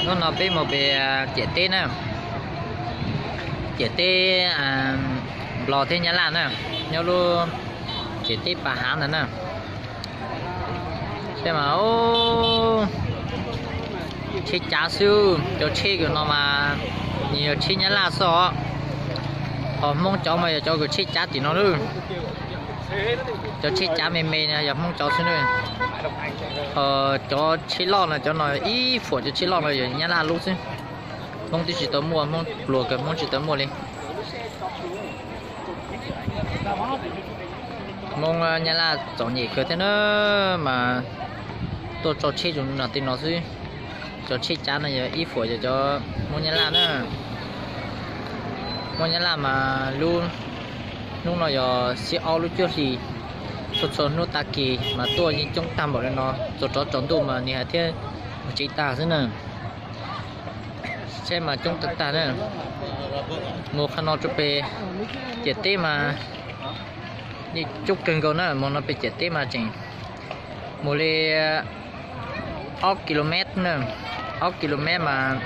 Hnub no peb mus pem ciam teb na, ciam teb Nplog thiab Nyab Laj na, nyob lub ciam teb Pas Hav ntawd na. Saib mas, tsheb cav xwb, cov tsheb kws no mas nws yog tsheb Nyab Laj xwb os. Ho Hmoob cov mas yog cov kws tsheb cav tim no lawm. Cov tsheb cav me me no yog Hmoob cov xwb na. Ho cov tsheb loj no, cov no ib fuam cov tsheb loj no yog Nyab Laj lub xwb. Hmoob twb tsis tau muaj, Hmoob pluag kawg, Hmoob tsis tau muaj li. Hmoob Nyab Laj txom nyem kawg thiab na, mas tuaj tso tsheb zoo no tej no xwb. Cov tsheb cav no yog ib fuam yog cov Hmoob Nyab Laj na. Hmoob Nyab Laj mas lub hnub no yog xiab ob lub cuaj hlis, txhua txhua hnub tag kis mas tuaj yeej coob tag npaum li no, txog rov tsaus ntuj mas nws hais thiab mus tsev tag xwb na. Saib mas coob tag tag na. Mus qhov no rau pem ciam teb mas yeej coob kawg nkaus na, mus no pem ciam teb mas tseem mus li ob kis lus mev na, ob kis lus mev mas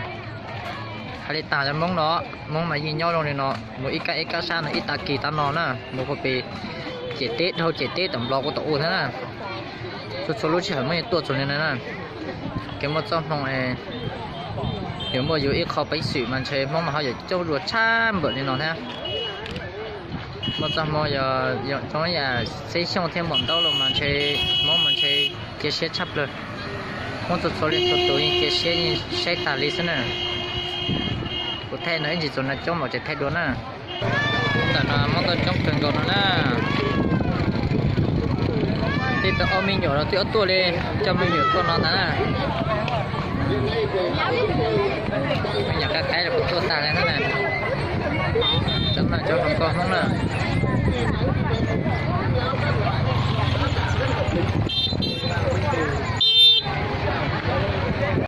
hais li tag cov Hmoob no, Hmoob mas yeej nyob zoo li no, mus ib kab ib kab sab no ib tag kis tab no na, mus puag pem ciam teb dhau ciam teb tom Nplog kuj tau ua thiab na. Txhua txhua lub sij hawm Hmoob yeej tuaj txog li no na. Kev muaj txoj hmoo, yog muaj yus ib qho peev xwm mas ntshe Hmoob mas ho yuav coob dua tshaj npaum li no thiab. Muaj txoj hmoo yog zoo yam Xeeb Xyooj thiab Muam Ntaub los mas ntshe Hmoob mas ntshe cia siab tshaj plaws. Hmoob txhua txhua leej txhua tus yeej cia siab yeej saib tas li xwb na. Kuv thaij no ib ntsis txog no coob mas tseem thaij dua na. Ntawm no Hmoob tuaj coob kawg nkaus no na. Tej tau ob me nyuam los twb tuaj li, coj me nyuam tuaj no ntag na. Me nyuam qaib qaib los kuj tuaj tag li thiab na. Cov no cov hluas nkauj Hmoob na.